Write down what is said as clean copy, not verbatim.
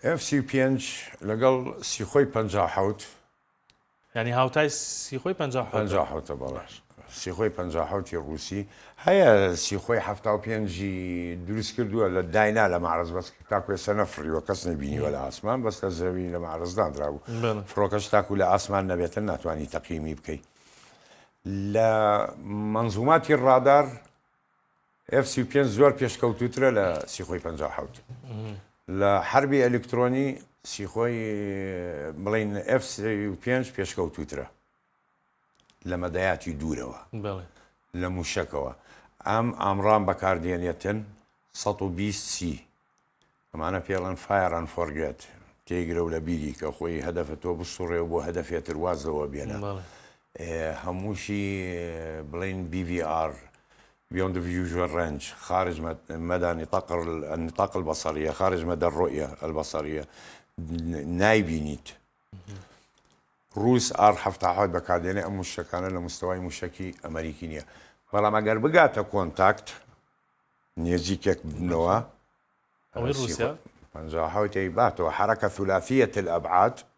ئێف 35 لەگەڵ سیخۆی 57. یانی هاوتای سیخۆی 57ە؟ 57ە بەڵێ. سیخۆی 57ی ڕووسی هەیە، سیخۆی 75ی دروست کردووە لە داینا لە مەعرەز، بەس تاکو ئێستا نەفڕیوە، کەس نەیبینیوە لە ئاسمان، بەس لە زەوی لە مەعرەز دانرابوو. فڕۆکەش تاکو لە ئاسمان نەبێتن ناتوانی تەقیمی بکەی. لە مەنزوماتی ڕادار ئێف 35 زۆر پێشکەوتووترە لە سیخۆی 57. لە حەربی ئەلیکترۆنی سیخۆی بڵین ئێف 35 پێشکەوتووترە لە مەدایاتی دوورەوە، لە موشەکەوە. ئەم ئامرام بەکاردێنێتن 120 سی، ئەمانە پێڵێن fire and forget، تێیگرە و لە بیری کە خۆی هەدەفە تۆ بسوڕێ و بۆ هەدەفێ تر واز لەوە بێنە. هەمووشی بڵێین BVR، Beyond Visual Range، خارج مدى نطاق النطاق البصرية، خارج مدى الرؤية البصرية، نایبینیت. ڕووس ئاڕ 77 بەکاردێنێ، ئەم موشەکانە لە مستەوای موشەکی ئەمەریکی نییە، بەڵام ئەگەر بگاتە contact، نێزیکێک ببنەوە. ئەوەی ڕووسیا 57 ی باتەوە حركة ثلاثية الأبعاد.